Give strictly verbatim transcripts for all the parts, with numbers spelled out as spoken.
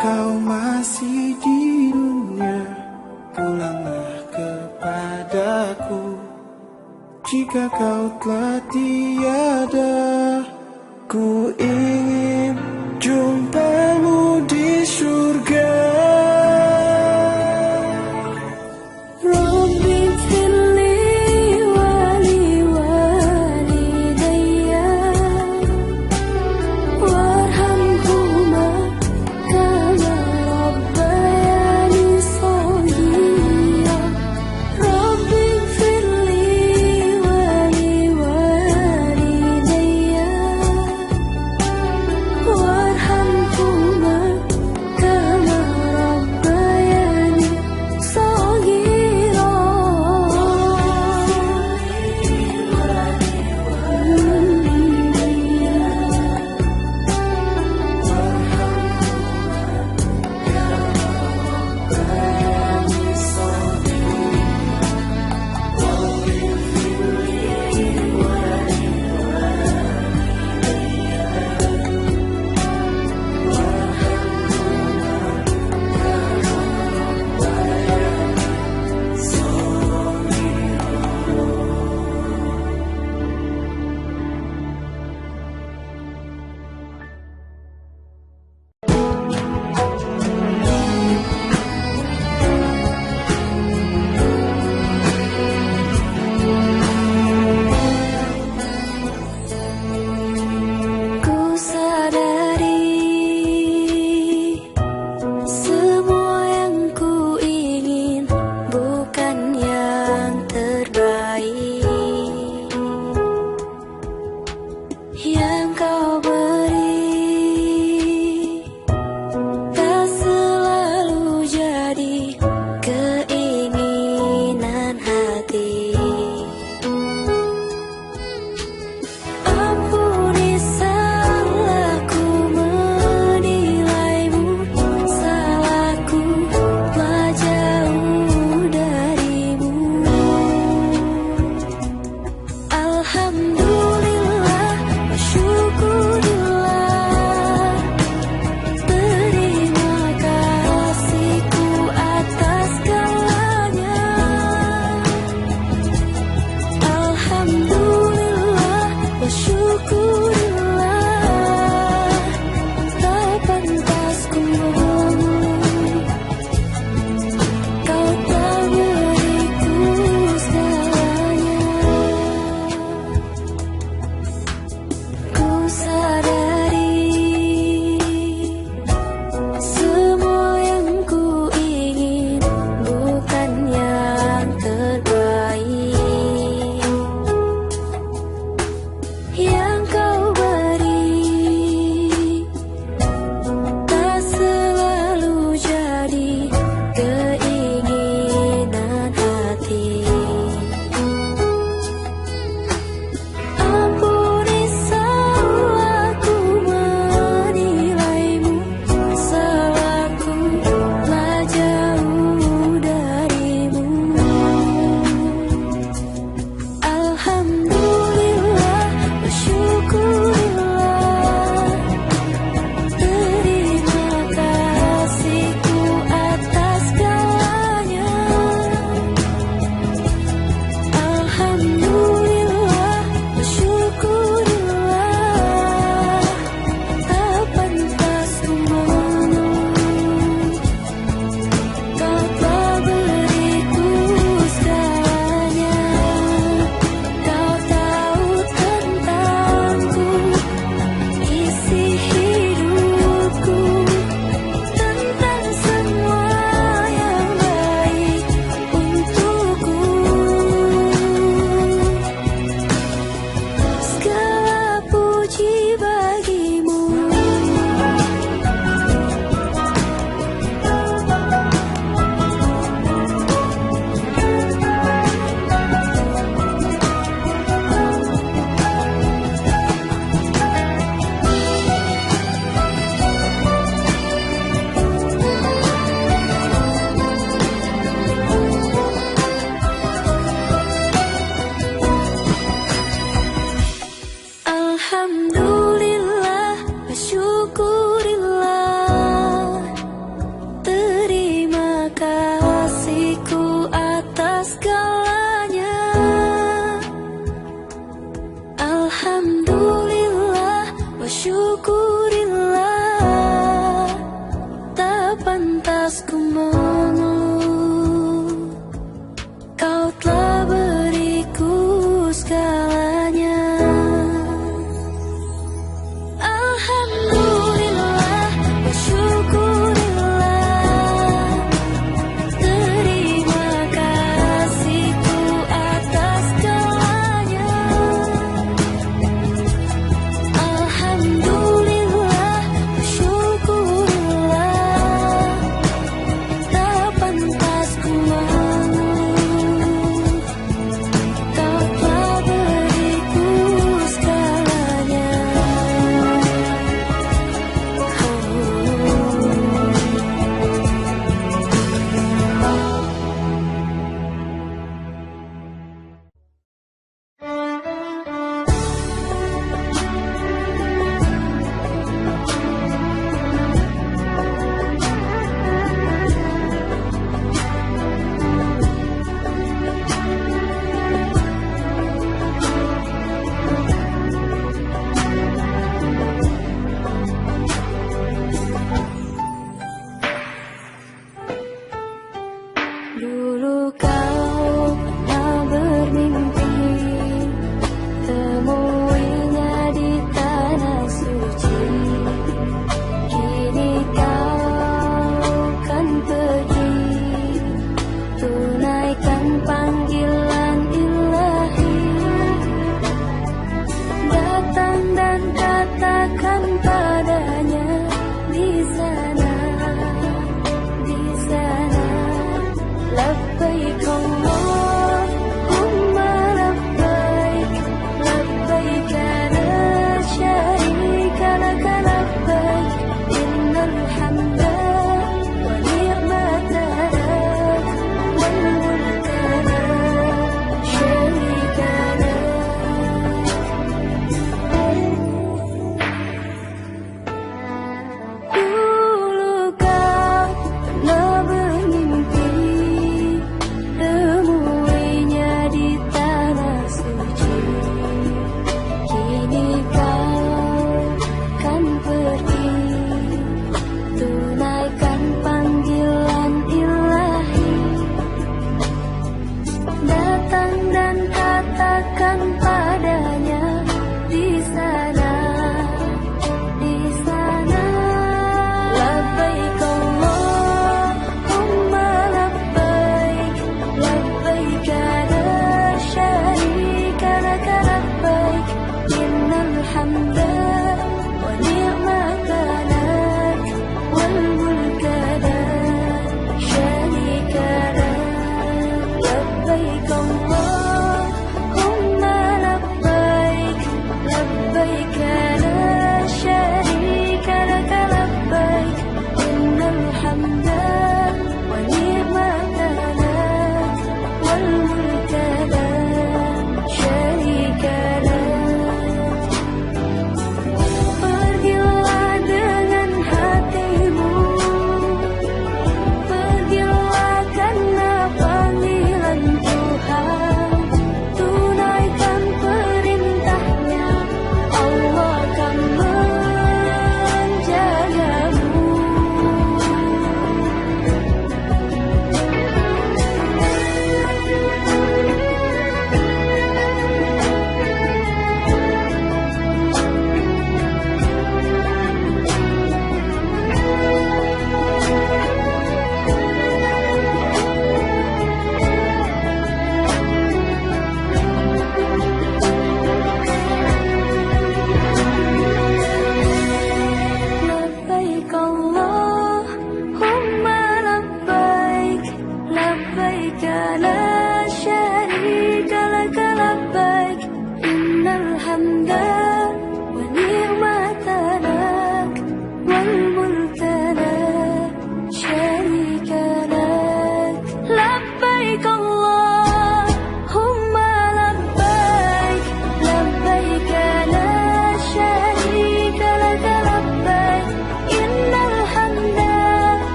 Kau masih di dunia, pulanglah kepadaku. Jika kau telah tiada, ku ingin jumpamu di surga. رب اغفر لي ولوالدي وارحمهما كما ربياني صغيرا. رب اغفر لي ولوالدي وارحمهما كما Pantas ku mengeluh, Kau telah beriku segalanya. Alhamdulillah, bersyukurillah. Terima kasihku atas segalanya. Alhamdulillah, bersyukurillah. Tak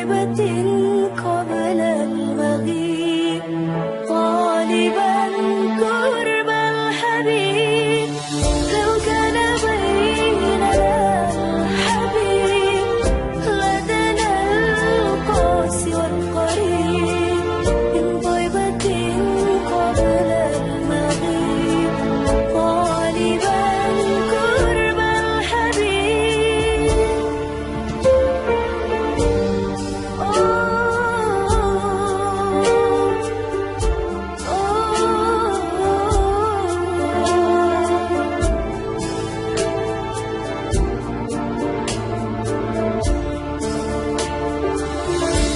قبل المغيب، طالبا قرب الحبيب. لو كان بيننا الحبيب، لدنا القاسي والقريب. من طيبة قبل المغيب، طالبا قرب الحبيب.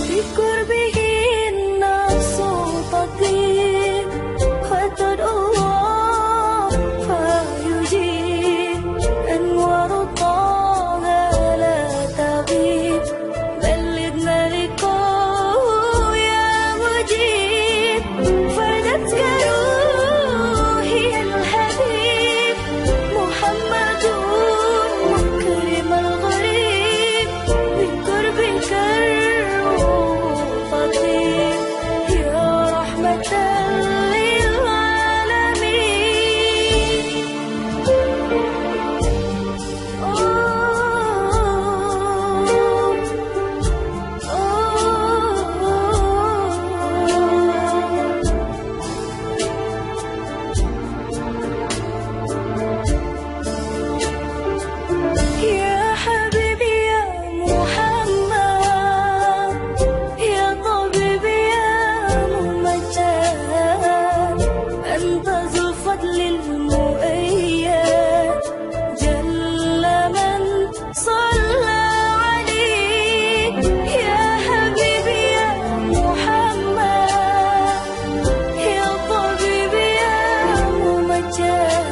بقربه النفس تطيب، وتدعو الله فيجيب. أنوار طه لا تغيب، بلغنا لقاءه يا مجيب. فدتك روحي الحبيب، محمد مكرم الغريب. من قربك الروح تطيب، يا رحمة للعالمين. يا حبيبي يا محمد، يا طبيبي يا ممجد، أنت ذو الفضل المؤيد، جل من صلى عليك. يا حبيبي يا محمد، يا طبيبي يا ممجد،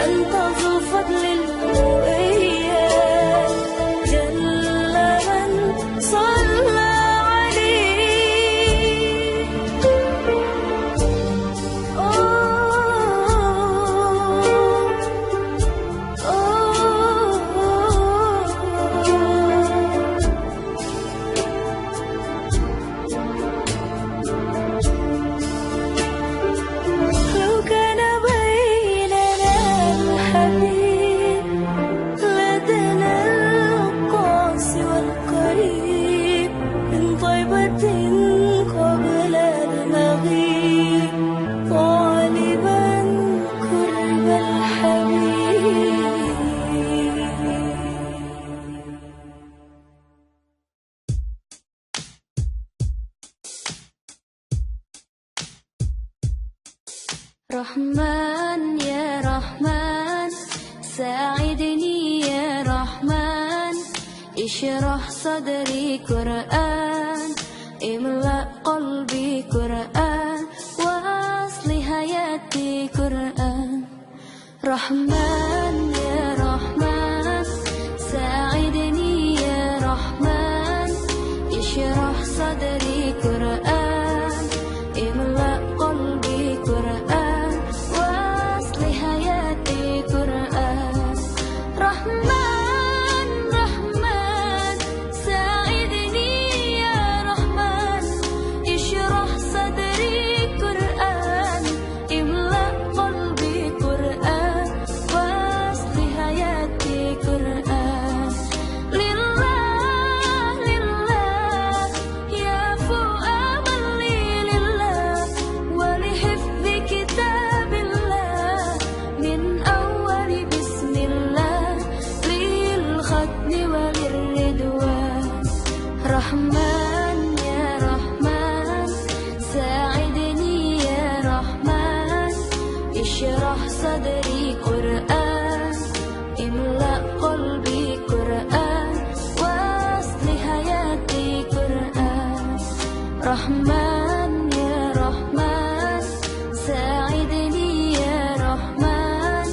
أنت ذو الفضل المؤيد، جل من صلى عليك. أوه. لو كان بيننا الحبيب، لدنا القاسي والقريب، من طيبة قبل المغيب، طالبا قرب الحبيب. رحمن يا رحمن، ساعدني يا رحمن، اشرح صدري قرآن، املأ قلبي قرآن، وأصلح حياتي قرآن. رحمن يا رحمن، ساعدني يا رحمن، اشرح صدري قرآن، املأ قلبي قرآن، وأصلح حياتي قرآن. رحمن، رحمن، ساعدني يا رحمن، اشرح صدري قرآن، املأ قلبي قرآن، وأصلح حياتي قرآن. لله، لله، يعفو أملي لله، ولحفظ كتاب الله، من أول بسم الله، للختم وللرضوان. رحمن يا رحمن، ساعدني يا رحمن، اشرح صدري قرآن، املأ قلبي قرآن، وأصلح حياتي قرآن. رحمن يا رحمن، ساعدني يا رحمن،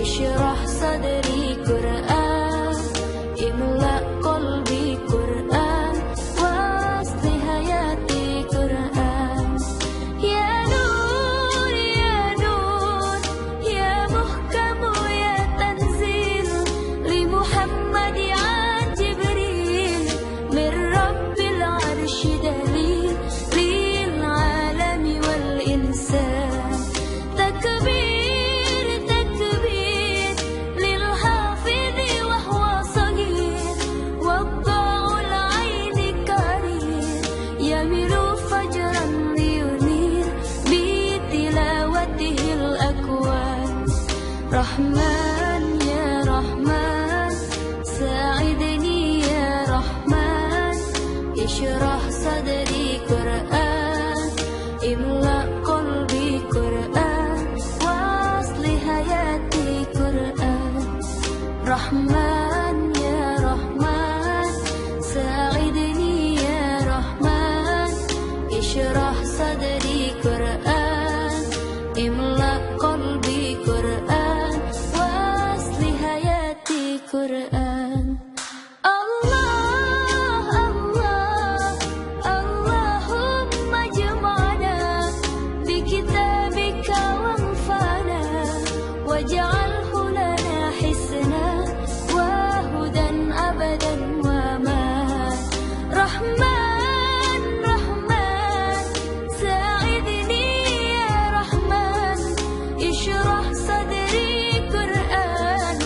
اشرح صدري قرآن، املأ قلبي قرآن، وأصلح حياتي قرآن. يا نور، يا نور، يا محكم، يا تنزيل، لمحمد عن جبريل، من Syrah sadri Qur'an, imla qalbi Qur'an, wasli hayati Qur'an. Rahman ya Rahman, sa'idni ya Rahman, isyrah sadri Qur'an, imla qalbi Qur'an, wasli hayati Qur'an. Allah, Allah, Allahumma ijma'na bi kitabika wanfa'na, waj'alhu lana hisnan wa hudan abadan wa ma. Rahman, Rahman, sa'idni ya Rahman, isyrah sadri Qur'an,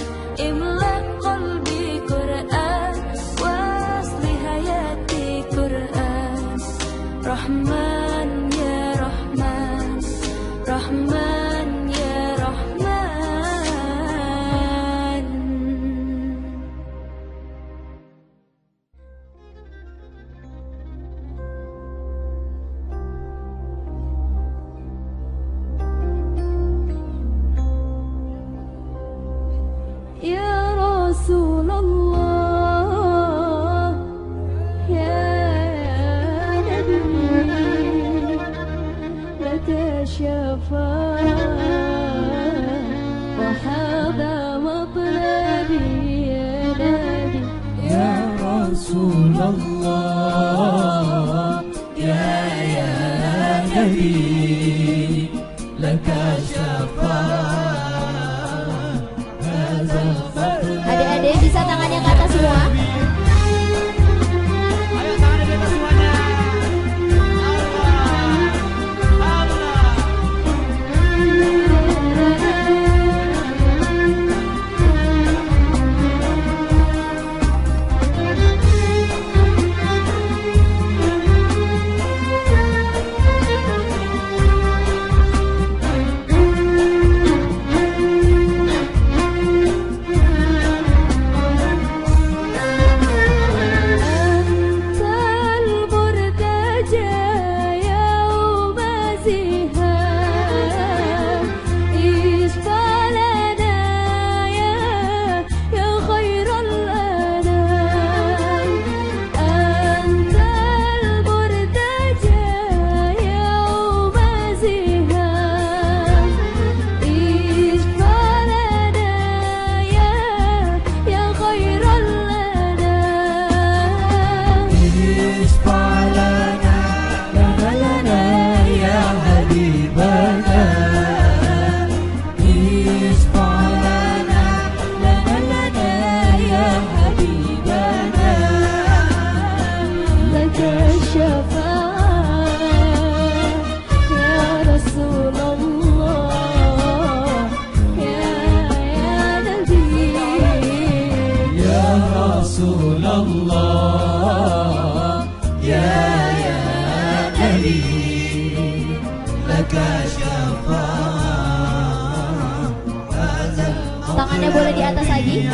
imla qalbi Qur'an, wasli hayati Qur'an. Rahman ya Rahman, Rahman ya Rahman. Ya Rasulullah, ya Nabi, laka syafa'ah, wa hadha matlabi, ya Nabi. Ya Rasulullah, ya, ya Nabi, laka syafa'ah. Adik-adik, bisa tangannya ke atas semua? Ayo, tangannya di atas semuanya. Allah, Allah. يا خير الأنام، أنت المرتجى يوم الزحام. اشفع لنا يا، يا خير الأنام. اشفع لنا، لنا، لنا يا حبيبنا. اشفع لنا، لنا، لنا يا حبيبنا. لك الشفاعة يا رسول الله، يا، يا نبي. يا رسول الله، يا، يا نبي، لك الشفاعة. Tangannya boleh di atas lagi.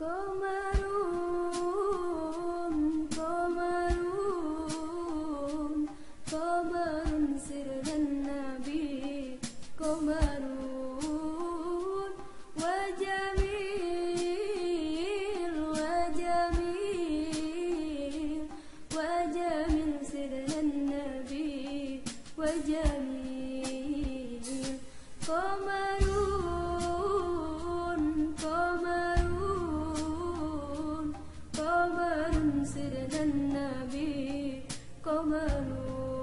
Qamarun, qamarun, qamarun sirna Nabi. Qamarun, wa jamil, wa jamil, wa jamil sirna Nabi. Wa jamil. Qamarun, qamarun, qamarun sirna Nabi. Qamarun,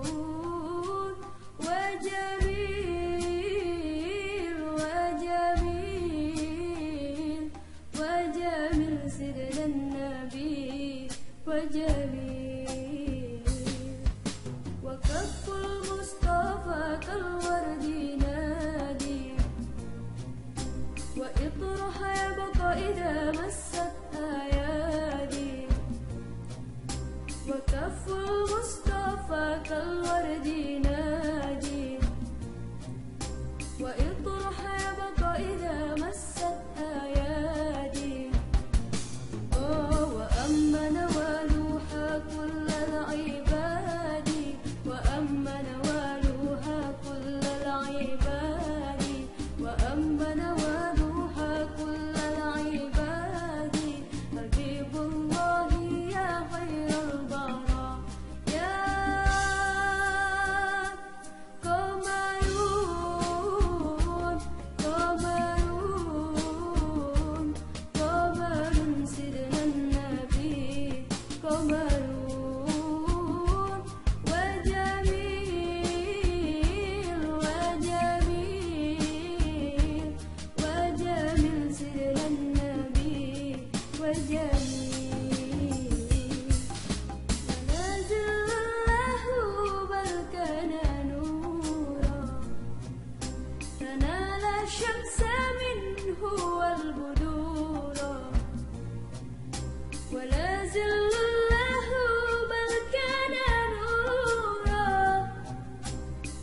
wa jamil, wa jamil, wa jamil sirna Nabi. Wa jamil. Wa kafful Mustafa kal wardi nadi. Wa itrah yabqa idha massat ayadi. Wa kafful Mustafa kal wardi nadi. Wa itrah yabqa idha massat ayadi. Oh, wa amma nawaluha kullal ibadi. Wa amma nawaluha kullal ibadi. Wa amma nawaluha kullal ibadi. Habibullahi ya khairal baraya. Qamarun, qamarun, qamarun sirna Nabi. Qamarun, wa jamil, wa jamil, wa jamil sirna Nabi. Wa jamil. Wa la zillahu bal kana nura. Tanala syamsa minhu wal budura. Wa la zillahu bal kana nura.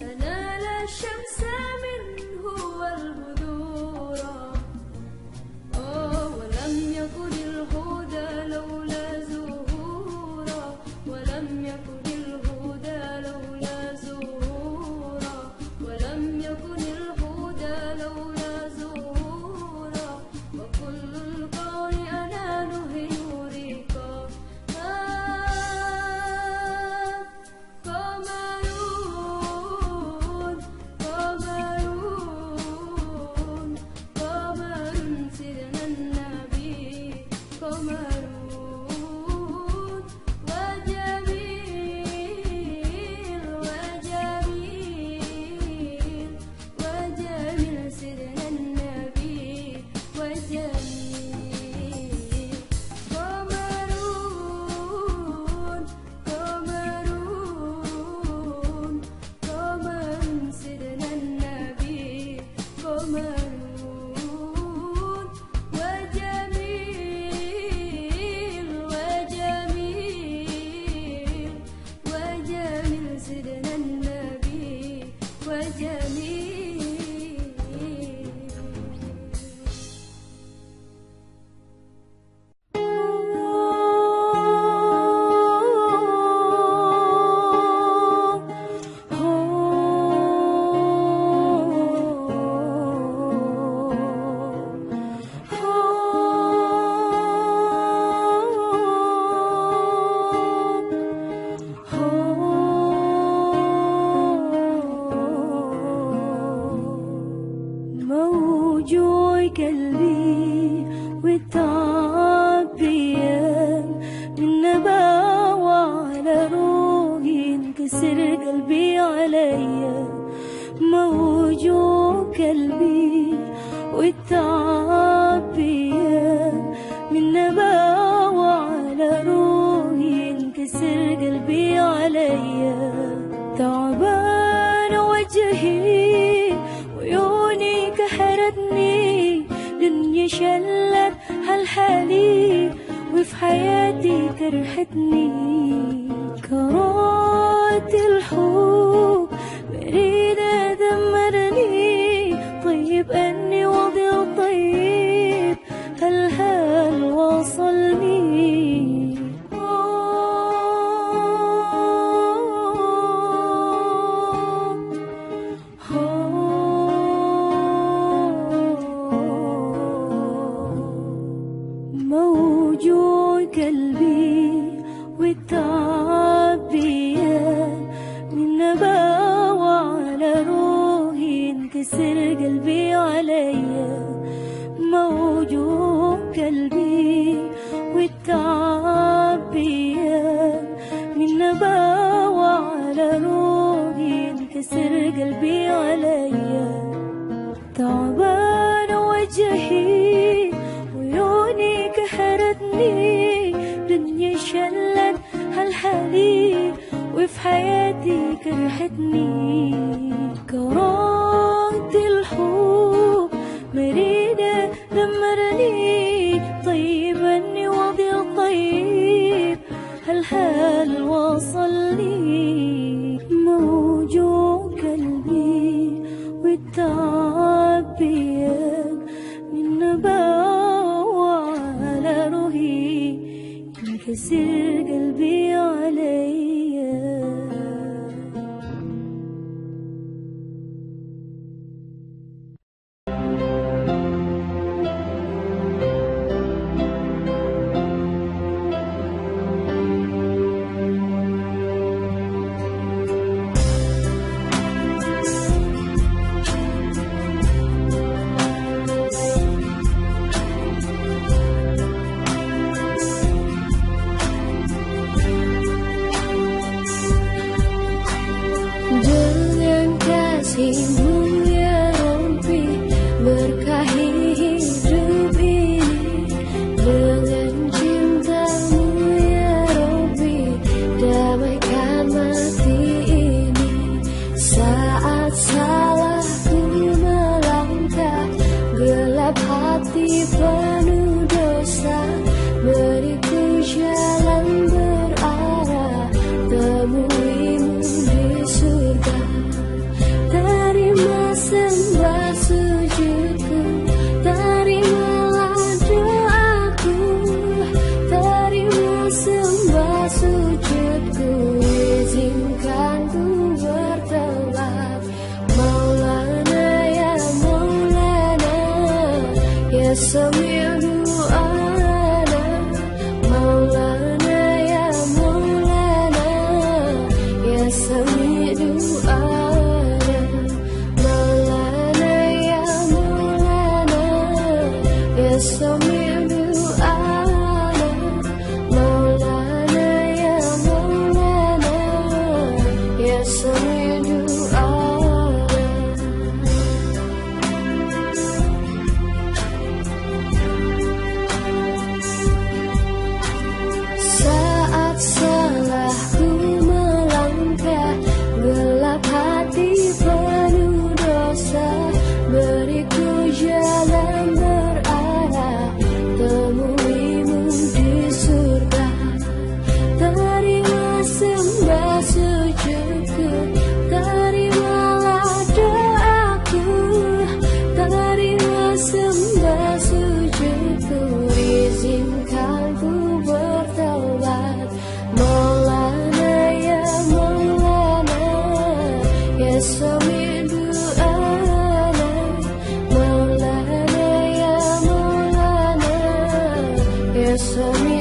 Tanala syamsa minhu wal budura. Oh, wa lam yakunil huda laula zuhura, wa lam yakunil huda laula zuhura, wa lam yakunil huda laula zuhura, wa kullul kauni ala nuhi nurika. Ah. Qamarun, qamarun, qamarun sirna Nabi. Qamarun, wa jamil, wa jamil, wa jamil sirna Nabi. Wa jamil. Qamarun, qamarun, qamarun sirna Nabi. Qamarun, wa jamil, wa jamil, wa jamil sirna Nabi. Wa jamil. موج قلبي والتعب بيا، من نبا وعلى روحي انكسر قلبي عليا. موج قلبي والتعب بيا، من نبا وعلى روحي انكسر قلبي عليا. تعبان وجهي وعيوني كحرتني، دنيا شلت حال حالي وفي حياتي كرهتني. كرهت الحب بريدة دمرني، طيب أني وضع طيب، هل هل موج قلبي والتعب بيا، من نبا وعلى روحي انكسر قلبي عليا. موج قلبي والتعب بيا، من نبا وعلى روحي انكسر قلبي عليا. تعبان وجهي، عيوني كحرتني، دنيا شلت هالحالي، وفي حياتي كرهتني. كرهت الحب مريضة دمرني، طيبني وضع طيب، هل هل وصلني. موج قلبي والتعب بيا، من نبا وعلى روحي انكسر قلبي عليا. Dengan kasih-Mu, ya Rabbi, berkahi hidup ini. Dengan cinta-Mu, ya Rabbi, damaikan mati ini. Saat salahku melangkah, gelap hati penuh dosa, beriku jalan berarah, temui-Mu di surga. Tarima sembah sujudku, tarimalah doaku, tarima sembah sujudku, izinkan ku bertobat. Maulana ya Maulana, ya Sami' du'ana. Maulana ya Maulana, ya Sami' du'ana. Maulana ya Maulana, ya Sami' du'ana. Maulana ya Maulana, ya Sami' du'ana. Saat salahku melangkah, gelap hati penuh dosa, beriku jalan berarah, temui-Mu di surga. Tarima sembah sujudku, tarimalah doaku, tarima sembah sujudku, izinkan ku bertaubat. Maulana ya Maulana, ya Sami' du'ana. Maulana ya Maulana, ya Sami'